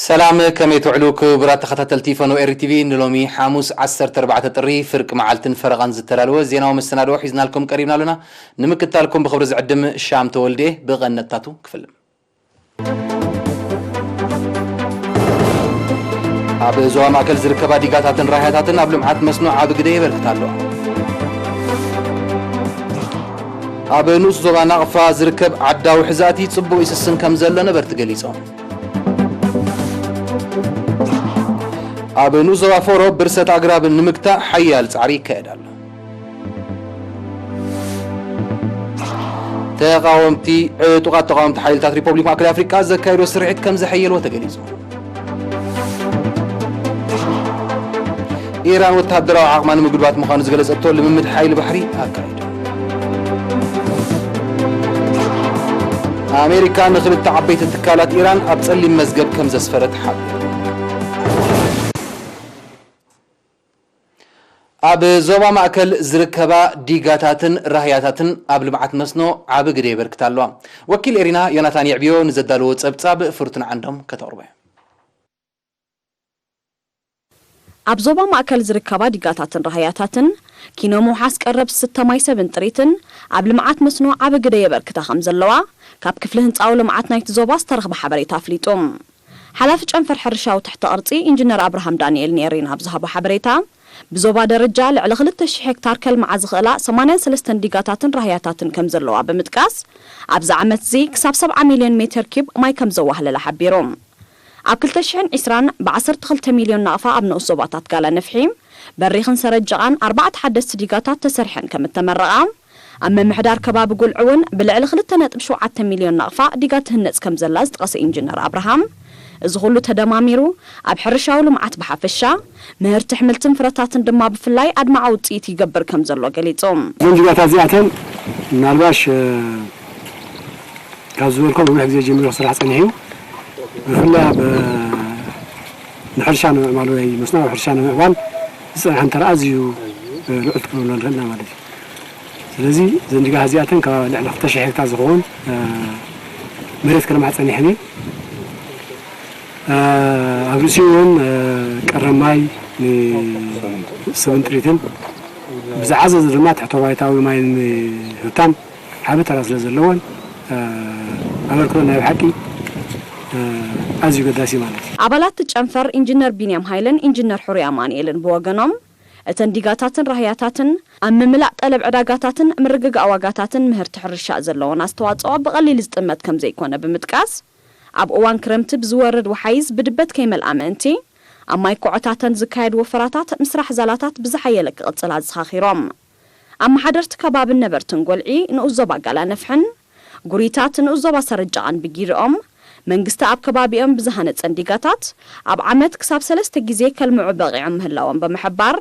ሰላም፣ ከመይ ትውዕሉ ክቡራት ተኸታተልቲ ፈኖ ኤሪ ቲቪ? ንሎሚ ሓሙስ ዓሰርተ ኣርባዕተ ጥሪ ፍርቂ መዓልትን ፈረቓን ዝተዳለወ ዜናዊ መሰናድኦ ሒዝናልኩም ቀሪብና ኣለና። ንምክትታልኩም ብኽብሪ ዝዕድም ሻም ተወልዴ። ብቐነታቱ ክፍልም። ኣብ ዞባ ማእከል ዝርከባ ዲጋታትን ራህያታትን ኣብ ልምዓት መስኖ ዓቢ ግደ የበርክታ ኣለዋ። ኣብ ንኡስ ዞባ ናቕፋ ዝርከብ ዓዳዊ ሕዛእቲ ጽቡቕ ይስስን ከም ዘሎ ነበርቲ ገሊጾም። ኣብ ንኡስ ዞባ ፎሮ ብርሰት ኣግራብ ንምግታእ ሓያል ጻዕሪ ይካየድ ኣሎ። ተቓወምቲ፣ ዕጡቓት ተቓወምቲ ሓይልታት ሪፐብሊክ ማእከላይ ኣፍሪቃ ዘካየዶ ስርሒት ከም ዘሐየልዎ ተገሊጹ። ኢራን ወተሃደራዊ ዓቕማ ንምጉልባት ምዃኑ ዝገለጸቶ ልምምድ ሓይሊ ባሕሪ ኣካይዱ። ኣሜሪካ ንኽልተ ዓበይቲ ትካላት ኢራን ኣብ ጸሊም መዝገብ ከም ዘስፈረት ሓቢሩ። ኣብ ዞባ ማእከል ዝርከባ ዲጋታትን ራህያታትን ኣብ ልምዓት መስኖ ዓቢ ግደ የበርክታ ኣለዋ። ወኪል ኤሪና ዮናታን የዕብዮ ንዘዳለዎ ጸብጻብ ፍርቱን ዓንዶም ከተቕርቦ። ኣብ ዞባ ማእከል ዝርከባ ዲጋታትን ራህያታትን ኪኖ ምውሓስ ቀረብ ዝስተ ማይ ሰብን ጥሪትን ኣብ ልምዓት መስኖ ዓቢ ግደ የበርክታ ከም ዘለዋ ካብ ክፍሊ ህንጻዊ ልምዓት ናይቲ ዞባ ዝተረኽበ ሓበሬታ ኣፍሊጡ። ሓላፊ ጨንፈር ሕርሻዊ ትሕተ ቅርጺ ኢንጂነር ኣብርሃም ዳንኤል ንኤሪና ኣብ ዝሃቦ ሓበሬታ፣ ብዞባ ደረጃ ልዕሊ ክልተ ሽሕ ሄክታር ከልምዓ ዝኽእላ ሰማንያን ሰለስተን ዲጋታትን ራህያታትን ከም ዘለዋ ብምጥቃስ፣ ኣብዚ ዓመት እዚ ክሳብ ሰብዓ ሚልዮን ሜትር ኪዩብ ማይ ከም ዘዋህለለ ሓቢሩ። ኣብ ክልተ ሽሕን ዕስራን ብ ዓሰርተ ክልተ ሚልዮን ናቕፋ ኣብ ንኡስ ዞባታት ጋላ ነፍሒ፣ በሪኽን ሰረጀቓን ኣርባዕተ ሓደስቲ ዲጋታት ተሰሪሐን ከም እተመረቓ፣ ኣብ ምምሕዳር ከባቢ ጉልዒ እውን ብልዕሊ ክልተ ነጥቢ ሸውዓተ ሚልዮን ናቕፋ ዲጋ ትህነጽ ከም ዘላ ዝጠቐሰ ኢንጂነር ኣብርሃም፣ እዚ ኩሉ ተደማሚሩ ኣብ ሕርሻዊ ልምዓት ብሓፈሻ፣ ምህርቲ ኣሕምልትን ፍረታትን ድማ ብፍላይ ኣድማዒ ውጽኢት ይገብር ከም ዘሎ ገሊጹ። እዘን ዲጋታት እዚኣተን ምናልባሽ፣ እ፣ ካብ ዝበልኮ ነዊሕ ግዜ ጀሚሩ ክስራሕ ጸኒሑ እዩ። ብፍላይ ኣብ ንሕርሻ ንምዕባል ወይ መስኖ ኣብ ሕርሻ ንምዕባል ዝጸንሐ እንተራ ኣዝዩ፣ እ፣ ልዑል ክንብሎ ንኽእል ኢና ማለት እዩ። ስለዚ እዘን ዲጋ እዚኣተን ካብ ልዕሊ ክልተ ሽሕ ሄክታር ዝኸውን፣ እ፣ መሬት ከልምዓ ጸኒሐን እየን። እ፣ ኣብ ርእሲኡ እውን፣ እ፣ ቀረብ ማይ ንሰብን ጥሪትን ብዝዓዘዘ ድማ ትሕተ ባይታዊ ማይ ንምህብታም ዓቢ ተራ ስለ ዘለዎን፣ እ፣ ኣበርክቶ ናይ ብሓቂ፣ እ፣ ኣዝዩ ገዳሲ ማለት እዩ። ኣባላት እቲ ጨንፈር ኢንጂነር ቢንያም ሃይለን ኢንጂነር ሕሩይ ኣማኑኤልን ብወገኖም፣ እተን ዲጋታትን ራህያታትን ኣብ ምምላእ ጠለብ ዕዳጋታትን ምርግጋእ ዋጋታትን ምህርቲ ሕርሻ ዘለዎን ኣስተዋጽኦ ብቐሊል ዝጥመት ከም ዘይኮነ ብምጥቃስ፣ ኣብ እዋን ክረምቲ ብዝወርድ ወሓይዝ ብድበት ከይመልኣ ምእንቲ፣ ኣብ ማይ ኮዖታተን ዝካየድ ወፈራታት ምስራሕ ዛላታት ብዝሓየለ ክቕጽል ኣዘኻኺሮም። ኣመሓደርቲ ከባብን ነበርትን ጎልዒ ንኡስ ዞባ ጋላ ነፍሕን ጉሪታት ንኡስ ዞባ ሰረጃቓን ብጊደኦም፣ መንግስቲ ኣብ ከባቢኦም ብዝሃነጸን ዲጋታት ኣብ ዓመት ክሳብ ሰለስተ ግዜ ከልምዑ በቒዖም ምህላዎም ብምሕባር፣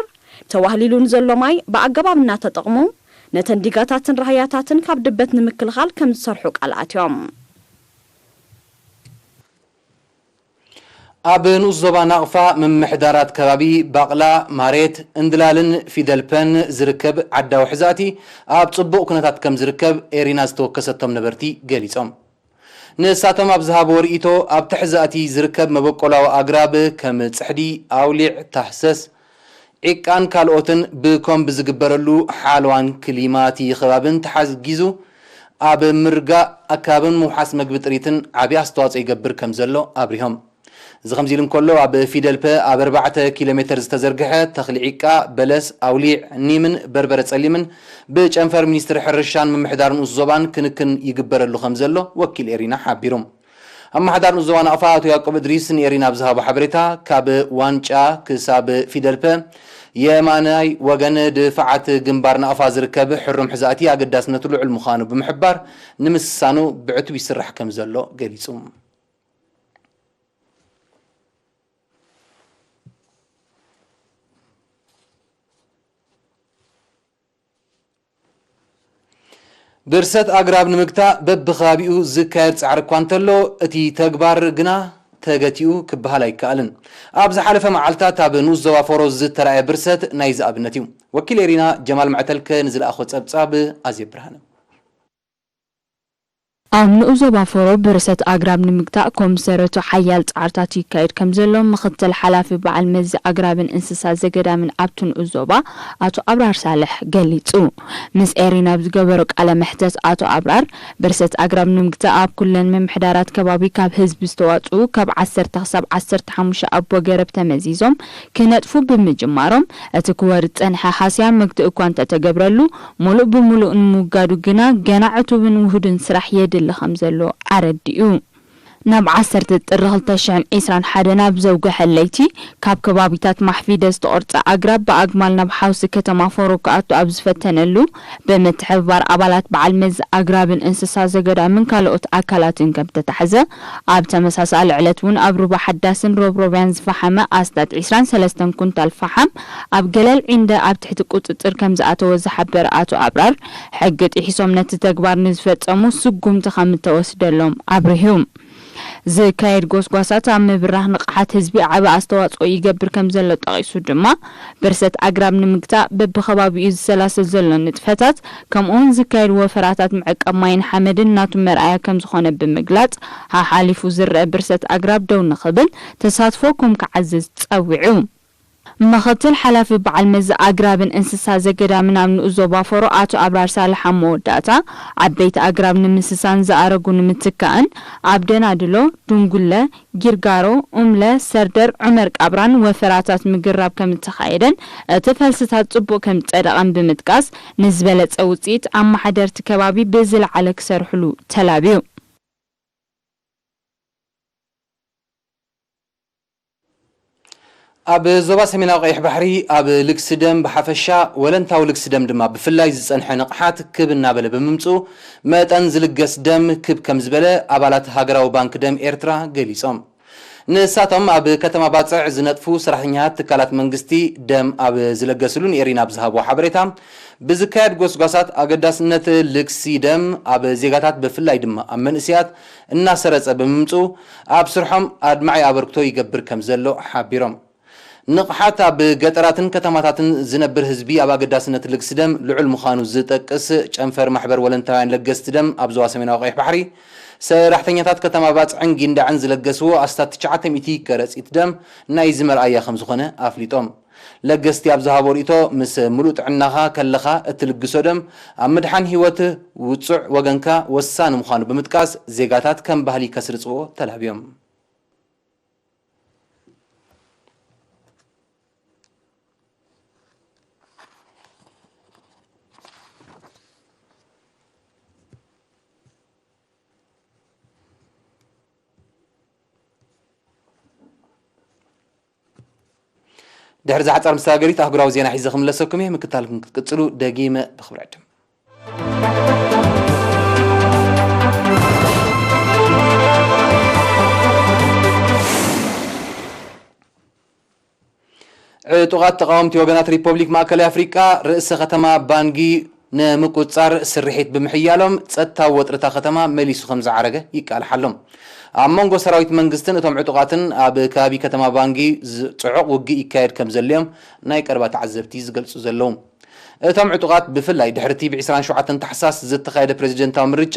ተዋህሊሉ ንዘሎ ማይ ብኣገባብ እናተጠቕሙ፣ ነተን ዲጋታትን ራህያታትን ካብ ድበት ንምክልኻል ከም ዝሰርሑ ቃል ኣትዮም። ኣብ ንኡስ ዞባ ናቕፋ ምምሕዳራት ከባቢ ባቕላ፣ ማሬት፣ እንድላልን ፊደልፐን ዝርከብ ዓዳዊ ሕዛእቲ ኣብ ጽቡቕ ኩነታት ከም ዝርከብ ኤሪና ዝተወከሰቶም ነበርቲ ገሊጾም። ንሳቶም ኣብ ዝሃብዎ ርእይቶ፣ ኣብቲ ሕዛእቲ ዝርከብ መበቆላዊ ኣግራብ ከም ጽሕዲ፣ ኣውሊዕ፣ ታህሰስ፣ ዒቃን ካልኦትን ብኮም ብዝግበረሉ ሓለዋን ክሊማ እቲ ከባብን ተሓጊዙ ኣብ ምርጋእ ኣከባብን ምውሓስ መግቢ ጥሪትን ዓቢ ኣስተዋጽኦ ይገብር ከም ዘሎ ኣብሪሆም። እዚ ከምዚ ኢሉ እንከሎ፣ ኣብ ፊደልፐ ኣብ ኣርባዕተ ኪሎ ሜተር ዝተዘርግሐ ተኽሊ ዒቃ፣ በለስ፣ ኣውሊዕ፣ ኒምን በርበረ ጸሊምን ብጨንፈር ሚኒስትሪ ሕርሻን ምምሕዳር ንኡስ ዞባን ክንክን ይግበረሉ ከም ዘሎ ወኪል ኤሪና ሓቢሩ። ኣመሓዳር ንኡስ ዞባ ናቕፋ ኣቶ ያዕቆብ እድሪስ ንኤሪና ኣብ ዝሃቦ ሓበሬታ፣ ካብ ዋንጫ ክሳብ ፊደልፐ የማናይ ወገን ድፋዓት ግንባር ናቕፋ ዝርከብ ሕሩም ሕዛእቲ ኣገዳስነቱ ልዑል ምዃኑ ብምሕባር፣ ንምስሳኑ ብዕቱብ ይስራሕ ከም ዘሎ ገሊጹ። ብርሰት ኣግራብ ንምግታእ በብኸባቢኡ ዝካየድ ጻዕሪ እኳ እንተሎ፣ እቲ ተግባር ግና ተገቲኡ ክበሃል ኣይከኣልን። ኣብ ዝሓለፈ መዓልታት ኣብ ንኡስ ዞባ ፎሮ ዝተራእየ ብርሰት ናይዚ ኣብነት እዩ። ወኪል ኤሪና ጀማል መዕተልከ ንዝለኣኾ ጸብጻብ ኣዜብ ብርሃነ። ኣብ ንኡስ ዞባ ፈሮ ብርሰት ኣግራብ ንምግታእ ኮምሰረቱ ሓያል ጻዕርታት ይካየድ ከም ዘሎ ምኽትል ሓላፊ በዓል መዚ ኣግራብን እንስሳ ዘገዳምን ኣብቲ ንኡስ ዞባ ኣቶ ኣብራር ሳልሕ ገሊጹ። ምስ ኤሪና ኣብ ዝገበሮ ቃለ መሕተት ኣቶ ኣብራር፣ ብርሰት ኣግራብ ንምግታእ ኣብ ኩለን ምምሕዳራት ከባቢ ካብ ህዝቢ ዝተዋጽኡ ካብ ዓሰርተ ክሳብ ዓሰርተ ሓሙሽተ ኣቦ ገረብ ተመዚዞም ክነጥፉ ብምጅማሮም፣ እቲ ክወርድ ዝጸንሐ ሃስያ መግትኢ እኳ እንተተገብረሉ፣ ሙሉእ ብሙሉእ ንምውጋዱ ግና ገና ዕቱብን ውሁድን ስራሕ የድሊ ከም ዘሎ ኣረዲኡ። ናብ ዓሰርተ ጥሪ ክልተ ሽሕን ዕስራን ሓደን ኣብ ዘውግሐ ለይቲ፣ ካብ ከባቢታት ማሕፊደ ዝተቖርጸ ኣግራብ ብኣግማል ናብ ሓውሲ ከተማ ፎሮ ክኣቱ ኣብ ዝፈተነሉ፣ ብምትሕብባር ኣባላት በዓል መዚ ኣግራብን እንስሳ ዘገዳምን ካልኦት ኣካላትን ከም ተታሕዘ፣ ኣብ ተመሳሳሊ ዕለት እውን ኣብ ሩባ ሓዳስን ሮብሮብያን ዝፈሓመ ኣስታት ዕስራን ሰለስተን ኩንታል ፈሓም ኣብ ገለል ዒንደ ኣብ ትሕቲ ቁጽጽር ከም ዝኣተወ ዝሓበረ ኣቶ ኣብራር፣ ሕጊ ጥሒሶም ነቲ ተግባር ንዝፈጸሙ ስጉምቲ ከም እተወስደሎም ኣብሪሁ። ዝካየድ ጎስጓሳት ኣብ ምብራህ ንቕሓት ህዝቢ ዓቢ ኣስተዋጽኦ ይገብር ከም ዘሎ ጠቒሱ ድማ፣ ብርሰት ኣግራብ ንምግታእ በብኸባቢኡ ዝሰላሰል ዘሎ ንጥፈታት፣ ከምኡውን ዝካየድ ወፈራታት ምዕቃብ ማይን ሓመድን ናቱ መርኣያ ከም ዝኾነ ብምግላጽ፣ ሓሓሊፉ ዝረአ ብርሰት ኣግራብ ደው ንኽብል ተሳትፎኩም ክዓዝዝ ጸዊዑ። ምኽትል ሓላፊ በዓል መዚ ኣግራብን እንስሳ ዘገዳምን ኣብ ንኡስ ዞባ ፈሮ ኣቶ ኣብራር ሳልሕ ኣብ መወዳእታ፣ ዓበይቲ ኣግራብ ንምስሳን ዝኣረጉ ንምትካእን ኣብ ደናድሎ፣ ዱንጉለ፣ ጊርጋሮ፣ ኡምለ፣ ሰርደር፣ ዑመር ቃብራን ወፈራታት ምግራብ ከም እተኻየደን እቲ ፈልስታት ጽቡቕ ከም ዝጸደቐን ብምጥቃስ፣ ንዝበለጸ ውጽኢት ኣመሓደርቲ ከባቢ ብዝለዓለ ክሰርሕሉ ተላብዩ። ኣብ ዞባ ሰሜናዊ ቀይሕ ባሕሪ ኣብ ልግሲ ደም ብሓፈሻ፣ ወለንታዊ ልግሲ ደም ድማ ብፍላይ ዝጸንሐ ንቕሓት ክብ እናበለ ብምምጽኡ፣ መጠን ዝልገስ ደም ክብ ከም ዝበለ ኣባላት ሃገራዊ ባንክ ደም ኤርትራ ገሊጾም። ንሳቶም ኣብ ከተማ ባጽዕ ዝነጥፉ ሰራሕተኛታት ትካላት መንግስቲ ደም ኣብ ዝለገስሉን ኤሪና ኣብ ዝሃብዎ ሓበሬታ፣ ብዝካየድ ጎስጓሳት ኣገዳስነት ልግሲ ደም ኣብ ዜጋታት ብፍላይ ድማ ኣብ መንእሰያት እናሰረጸ ብምምጽኡ፣ ኣብ ስርሖም ኣድማዒ ኣበርክቶ ይገብር ከም ዘሎ ሓቢሮም። ንቕሓት ኣብ ገጠራትን ከተማታትን ዝነብር ህዝቢ ኣብ ኣገዳስነት ልግሲ ደም ልዑል ምዃኑ ዝጠቅስ ጨንፈር ማሕበር ወለንታውያን ለገስቲ ደም ኣብ ዞባ ሰሜናዊ ቀይሕ ባሕሪ፣ ሰራሕተኛታት ከተማ ባጽዕን ጊንዳዕን ዝለገስዎ ኣስታት ትሽዓተ ሚእቲ ከረጺት ደም ናይዚ መርኣያ ከም ዝኾነ ኣፍሊጦም። ለገስቲ ኣብ ዝሃቦ ርእይቶ፣ ምስ ምሉእ ጥዕናኻ ከለኻ እትልግሶ ደም ኣብ ምድሓን ህይወት ውጹዕ ወገንካ ወሳኒ ምዃኑ ብምጥቃስ፣ ዜጋታት ከም ባህሊ ከስርጽዎ ተላብዮም። ድሕሪ እዛ ሓጻር መሰጋገሪት ኣህጉራዊ ዜና ሒዘ ክምለሰኩም እየ። ምክትታልኩም ክትቅጽሉ ደጊመ ብኽብሪ ዕድም። ዕጡቓት ተቓወምቲ ወገናት ሪፐብሊክ ማእከላይ ኣፍሪቃ ርእሰ ከተማ ባንጊ ንምቁጽጻር ስርሒት ብምሕያሎም፣ ጸጥታዊ ወጥሪ እታ ከተማ መሊሱ ከም ዝዓረገ ይቃልሓሎም። ኣብ መንጎ ሰራዊት መንግስትን እቶም ዕጡቓትን ኣብ ከባቢ ከተማ ባንጊ ዝ-፣ ጽዑቕ ውግእ ይካየድ ከም ዘሎ'ዮም ናይ ቀረባ ተዓዘብቲ ዝገልጹ ዘለዉ። እቶም ዕጡቓት ብፍላይ ድሕሪ እቲ ብ ዕስራን ሸውዓተን ታሕሳስ ዝተኻየደ ፕሬዚደንታዊ ምርጫ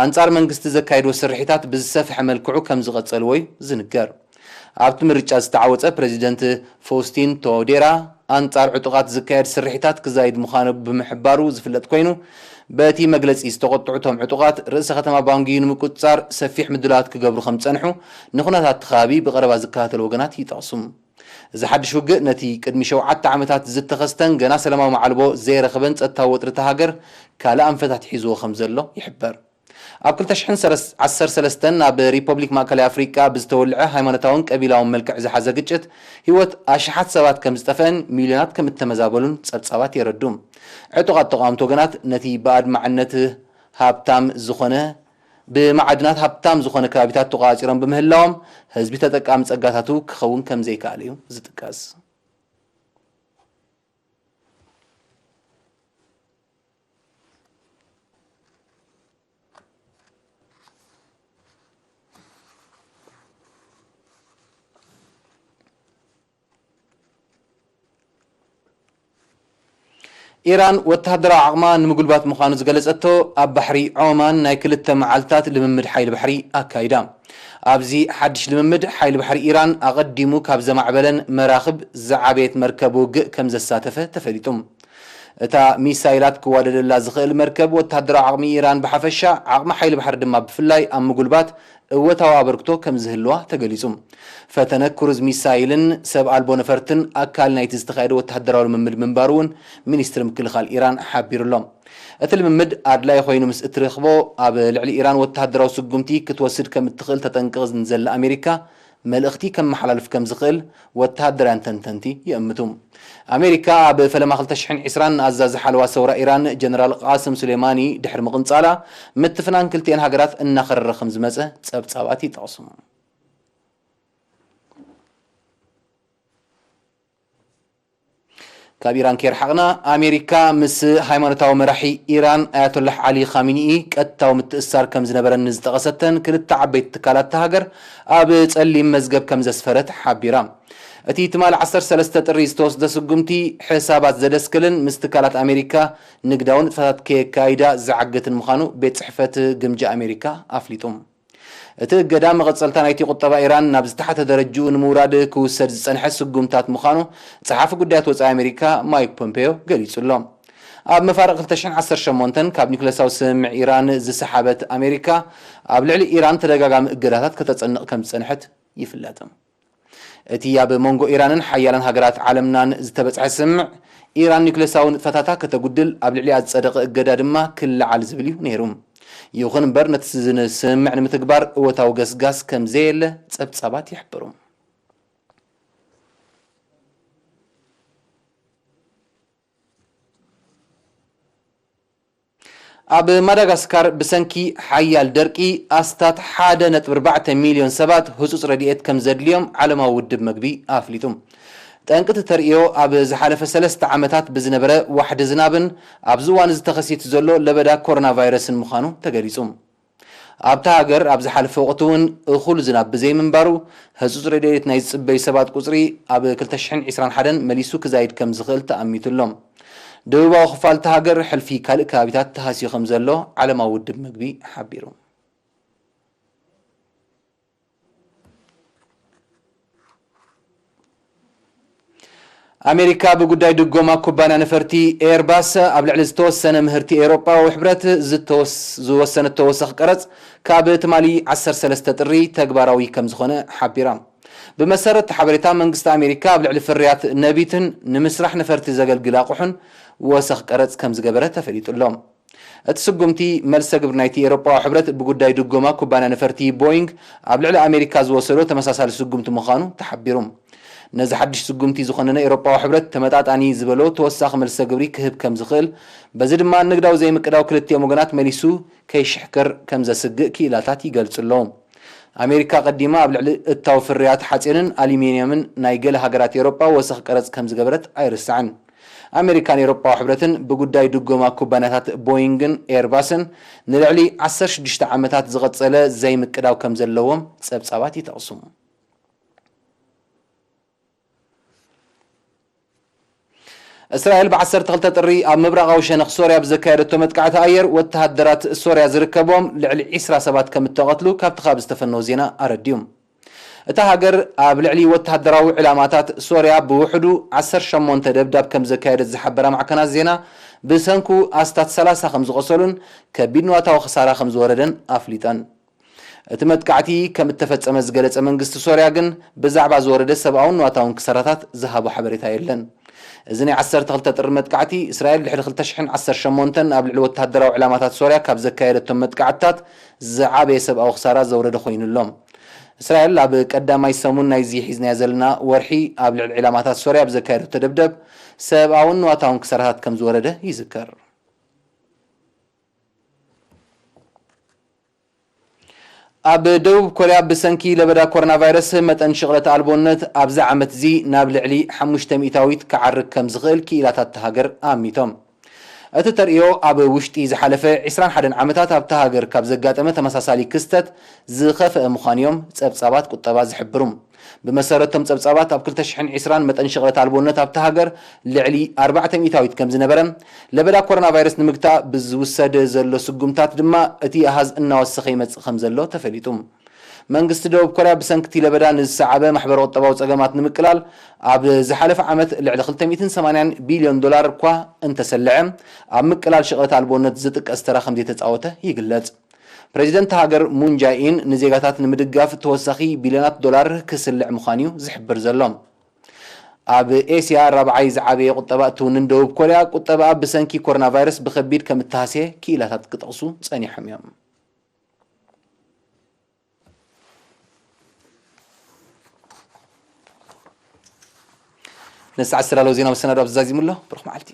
ኣንጻር መንግስቲ ዘካየድዎ ስርሒታት ብዝሰፍሐ መልክዑ ከም ዝቐጸልዎ እዩ ዝንገር። ኣብቲ ምርጫ ዝተዓወጸ ፕሬዚደንት ፎውስቲን ቶዴራ፣ ኣንጻር ዕጡቓት ዝካየድ ስርሒታት ክዛይድ ምዃኑ ብምሕባሩ ዝፍለጥ ኮይኑ፣ በቲ መግለጺ ዝተቖጥዑ እቶም ዕጡቓት፣ ርእሰ ከተማ ባንጊ ንምቁጽጻር ሰፊሕ ምድላዋት ክገብሩ ከም ዝጸንሑ፣ ንኹነታት እቲ ከባቢ ብቐረባ ዝከታተሉ ወገናት ይጠቕሱ። እዚ ሓድሽ ውግእ፣ ነቲ ቅድሚ ሸውዓተ ዓመታት ዝተኸስተን ገና ሰላማዊ መዓልቦ ዘይረኸበን ጸጥታዊ ወጥሪ እታ ሃገር፣ ካልእ ኣንፈታት ሒዝዎ ከም ዘሎ ይሕበር። ኣብ ክልተ ሽሕን ዓሰርተ ሰለስተን ኣብ ሪፐብሊክ ማእከላይ ኣፍሪቃ ብዝተወልዐ ሃይማኖታውን ቀቢላውን መልክዕ ዝሓዘ ግጭት፣ ህይወት ኣሽሓት ሰባት ከም ዝጠፍአን ሚልዮናት ከም እተመዛበሉን ጸብጻባት የረዱ። ዕጡቓት ተቓወምቲ ወገናት፣ ነቲ ብኣድማዕነት ሃብታም ዝኾነ፣ ብማዕድናት ሃብታም ዝኾነ ከባቢታት ተቖጻጺሮም ብምህላዎም፣ ህዝቢ ተጠቃሚ ጸጋታቱ ክኸውን ከም ዘይከኣለ እዩ ዝጥቀስ። ኢራን ወተሃደራዊ ዓቕማ ንምጉልባት ምዃኑ ዝገለጸቶ ኣብ ባሕሪ ዖማን ናይ ክልተ መዓልታት ልምምድ ሓይሊ ባሕሪ ኣካይዳ። ኣብዚ ሓድሽ ልምምድ ሓይሊ ባሕሪ ኢራን ኣቐዲሙ ካብ ዘማዕበለን መራኽብ ዝዓበየት መርከብ ውግእ ከም ዘሳተፈ ተፈሊጡ። እታ ሚሳይላት ክዋደደላ ዝኽእል መርከብ ወተሃደራዊ ዓቕሚ ኢራን ብሓፈሻ፣ ዓቕሚ ሓይሊ ባሕሪ ድማ ብፍላይ ኣብ ምጉልባት እወታዊ ኣበርክቶ ከም ዝህልዋ ተገሊጹ። ፈተነ ክሩዝ ሚሳይልን ሰብ ኣልቦ ነፈርትን ኣካል ናይቲ ዝተኻየደ ወተሃደራዊ ልምምድ ምንባሩ እውን ሚኒስትሪ ምክልኻል ኢራን ሓቢሩ ኣሎ። እቲ ልምምድ ኣድላይ ኮይኑ ምስ እትረኽቦ፣ ኣብ ልዕሊ ኢራን ወተሃደራዊ ስጉምቲ ክትወስድ ከም እትኽእል ተጠንቅቕ ንዘላ ኣሜሪካ መልእኽቲ ከመሓላልፍ ከም ዝኽእል ወተሃደራውያን ተንተንቲ ይእምቱ። ኣሜሪካ ኣብ ፈለማ ክልተ ሽሕን ዕስራን ንኣዛዚ ሓለዋ ሰውራ ኢራን ጀነራል ቃስም ሱሌማኒ ድሕሪ ምቕንጻላ፣ ምትፍናን ክልቲኤን ሃገራት እናኸረረ ከም ዝመጸ ጸብጻባት ይጠቕሱ። ካብ ኢራን ከይረሓቕና፣ ኣሜሪካ ምስ ሃይማኖታዊ መራሒ ኢራን ኣያቶላህ ዓሊ ኻሚኒኢ ቀጥታዊ ምትእስሳር ከም ዝነበረን ንዝጠቐሰተን ክልተ ዓበይቲ ትካላት እታ ሃገር ኣብ ጸሊም መዝገብ ከም ዘስፈረት ሓቢራ። እቲ ትማሊ ዓሰርተ ሰለስተ ጥሪ ዝተወስደ ስጉምቲ፣ ሕሳባት ዘደስክልን ምስ ትካላት ኣሜሪካ ንግዳዊ ንጥፈታት ከየካይዳ ዝዓግትን ምዃኑ ቤት ጽሕፈት ግምጃ ኣሜሪካ ኣፍሊጡ። እቲ እገዳ መቐጸልታ ናይቲ ቁጠባ ኢራን ናብ ዝተሓተ ደረጅኡ ንምውራድ ክውሰድ ዝጸንሐ ስጉምታት ምዃኑ ጸሓፊ ጉዳያት ወጻኢ ኣሜሪካ ማይክ ፖምፔዮ ገሊጹ ኣሎ። ኣብ መፋርቕ ክልተ ሽሕን ዓሰርተ ሸሞንተን ካብ ኒውክለሳዊ ስምምዕ ኢራን ዝሰሓበት ኣሜሪካ፣ ኣብ ልዕሊ ኢራን ተደጋጋሚ እገዳታት ከተጸንቕ ከም ዝጸንሐት ይፍለጥ። እቲ ኣብ መንጎ ኢራንን ሓያላን ሃገራት ዓለምናን ዝተበጽሐ ስምምዕ፣ ኢራን ኒውክለሳዊ ንጥፈታታ ከተጉድል ኣብ ልዕሊኣ ዝጸደቐ እገዳ ድማ ክለዓል ዝብል እዩ ነይሩ። ይኹን እምበር፣ ነቲ ስምምዕ ንምትግባር እወታዊ ገስጋስ ከም ዘየለ ጸብጻባት ይሕብሩ። ኣብ ማዳጋስካር ብሰንኪ ሓያል ደርቂ ኣስታት ሓደ ነጥቢ ኣርባዕተ ሚልዮን ሰባት ህጹጽ ረድኤት ከም ዘድልዮም ዓለማዊ ውድብ መግቢ ኣፍሊጡ። ጠንቂ እቲ ተርእዮ ኣብ ዝሓለፈ ሰለስተ ዓመታት ብዝነበረ ዋሕዲ ዝናብን ኣብዚ እዋን እዚ ተኸሲቱ ዘሎ ለበዳ ኮሮና ቫይረስን ምዃኑ ተገሊጹ። ኣብታ ሃገር ኣብ ዝሓለፈ ወቕቲ እውን እኹል ዝናብ ብዘይምንባሩ፣ ህጹጽ ረድኤት ናይ ዝጽበዩ ሰባት ቁጽሪ ኣብ ክልተ ሽሕን ዕስራን ሓደን መሊሱ ክዛይድ ከም ዝኽእል ተኣሚቱ ኣሎ። ደቡባዊ ክፋል እታ ሃገር ሕልፊ ካልእ ከባቢታት ተሃስዩ ከም ዘሎ ዓለማዊ ውድብ መግቢ ሓቢሩ። ኣሜሪካ ብጉዳይ ድጎማ ኩባንያ ነፈርቲ ኤርባስ ኣብ ልዕሊ ዝተወሰነ ምህርቲ ኤውሮጳዊ ሕብረት ዝተወስ-፣ ዝወሰነቶ ወሰኽ ቀረጽ ካብ ትማሊ ዓሰርተ ሰለስተ ጥሪ ተግባራዊ ከም ዝኾነ ሓቢራ። ብመሰረት ሓበሬታ መንግስቲ ኣሜሪካ ኣብ ልዕሊ ፍርያት ነቢትን ንምስራሕ ነፈርቲ ዘገልግል ኣቑሑን ወሰኽ ቀረጽ ከም ዝገበረ ተፈሊጡ ኣሎ። እቲ ስጉምቲ መልሰ ግብሪ ናይቲ ኤውሮጳዊ ሕብረት ብጉዳይ ድጎማ ኩባንያ ነፈርቲ ቦይንግ ኣብ ልዕሊ ኣሜሪካ ዝወሰዶ ተመሳሳሊ ስጉምቲ ምዃኑ ተሓቢሩ። ነዚ ሓድሽ ስጉምቲ ዝኾነነ ኤውሮጳዊ ሕብረት ተመጣጣኒ ዝበሎ ተወሳኺ መልሰ ግብሪ ክህብ ከም ዝኽእል፣ በዚ ድማ ንግዳዊ ዘይምቅዳው ክልቲኦም ወገናት መሊሱ ከይሽሕከር ከም ዘስግእ ክኢላታት ይገልጹ ኣለዉ። ኣሜሪካ ቀዲማ ኣብ ልዕሊ እታው ፍርያት ሓጺንን ኣሉሚንየምን ናይ ገለ ሃገራት ኤውሮጳ ወሰኽ ቀረጽ ከም ዝገበረት ኣይርሳዕን። ኣሜሪካን ኤውሮጳዊ ሕብረትን ብጉዳይ ድጎማ ኩባንያታት ቦይንግን ኤርባስን ንልዕሊ ዓሰርተ ሽዱሽተ ዓመታት ዝቐጸለ ዘይምቅዳው ከም ዘለዎም ጸብጻባት ይጠቕሱ። እስራኤል ብ ዓሰርተ ክልተ ጥሪ ኣብ ምብራቓዊ ሸነኽ ሶርያ ብዘካየደቶ መጥቃዕቲ ኣየር፣ ወተሃደራት ሶርያ ዝርከቦም ልዕሊ ዕስራ ሰባት ከም እተቐትሉ ካብቲ ከባቢ ዝተፈነወ ዜና ኣረድዩ። እታ ሃገር ኣብ ልዕሊ ወተሃደራዊ ዕላማታት ሶርያ ብውሕዱ ዓሰርተ ሸሞንተ ደብዳብ ከም ዘካየደት ዝሓበራ ማዕከናት ዜና፣ ብሰንኩ ኣስታት ሰላሳ ከም ዝቖሰሉን ከቢድ ንዋታዊ ክሳራ ከም ዝወረደን ኣፍሊጠን። እቲ መጥቃዕቲ ከም እተፈጸመ ዝገለጸ መንግስቲ ሶርያ ግን፣ ብዛዕባ ዝወረደ ሰብኣውን ንዋታውን ክሳራታት ዝሃቦ ሓበሬታ የለን። እዚ ናይ ዓሰርተ ክልተ ጥሪ መጥቃዕቲ፣ እስራኤል ድሕሪ ክልተ ሽሕን ዓሰርተ ሸሞንተን ኣብ ልዕሊ ወተሃደራዊ ዕላማታት ሶርያ ካብ ዘካየደቶም መጥቃዕትታት ዝዓበየ ሰብኣዊ ክሳራ ዘውረደ ኮይኑ ኣሎ። እስራኤል ኣብ ቀዳማይ ሰሙን ናይዚ ሒዝናዮ ዘለና ወርሒ ኣብ ልዕሊ ዕላማታት ሶርያ ብዘካየደቶ ደብደብ፣ ሰብኣውን ንዋታውን ክሳራታት ከም ዝወረደ ይዝከር። ኣብ ደቡብ ኮርያ ብሰንኪ ለበዳ ኮሮና ቫይረስ መጠን ሽቕለት ኣልቦነት ኣብዚ ዓመት እዚ ናብ ልዕሊ ሓሙሽተ ሚእታዊት ክዓርግ ከም ዝኽእል ክኢላታት እታ ሃገር ኣሚቶም። እቲ ተርእዮ ኣብ ውሽጢ ዝሓለፈ ዕስራን ሓደን ዓመታት ኣብታ ሃገር ካብ ዘጋጠመ ተመሳሳሊ ክስተት ዝኸፍአ ምዃኑ እዮም ጸብጻባት ቁጠባ ዝሕብሩ። ብመሰረቶም ጸብጻባት ኣብ ክልተ ሽሕን ዕስራን መጠን ሽቕለት ኣልቦነት ኣብታ ሃገር ልዕሊ ኣርባዕተ ሚእታዊት ከም ዝነበረ፣ ለበዳ ኮሮና ቫይረስ ንምግታእ ብዝውሰድ ዘሎ ስጉምታት ድማ እቲ ኣሃዝ እናወሰኸ ይመጽእ ከም ዘሎ ተፈሊጡ። መንግስቲ ደቡብ ኮርያ ብሰንክቲ ለበዳ ንዝሰዓበ ማሕበረ ቁጠባዊ ጸገማት ንምቅላል ኣብ ዝሓለፈ ዓመት ልዕሊ ክልተ ሚእትን ሰማንያን ቢልዮን ዶላር እኳ እንተሰልዐ፣ ኣብ ምቅላል ሽቕለት ኣልቦነት ዝጥቀስ ተራ ከም ዘይተጻወተ ይግለጽ። ፕሬዚደንት ሃገር ሙን ጃይኢን ንዜጋታት ንምድጋፍ ተወሳኺ ቢልዮናት ዶላር ክስልዕ ምዃኑ እዩ ዝሕብር ዘሎ። ኣብ ኤስያ ራብዓይ ዝዓበየ ቁጠባ እትውንን ደቡብ ኮርያ፣ ቁጠባኣ ብሰንኪ ኮሮና ቫይረስ ብኸቢድ ከም እተሃስየ ክኢላታት ክጠቕሱ ጸኒሖም እዮም። ነዚ ሰዓት ዝተዳለወ ዜና መሰናዶ ኣብዚ ዛዚሙ ኣሎ። ብሩኽ መዓልቲ።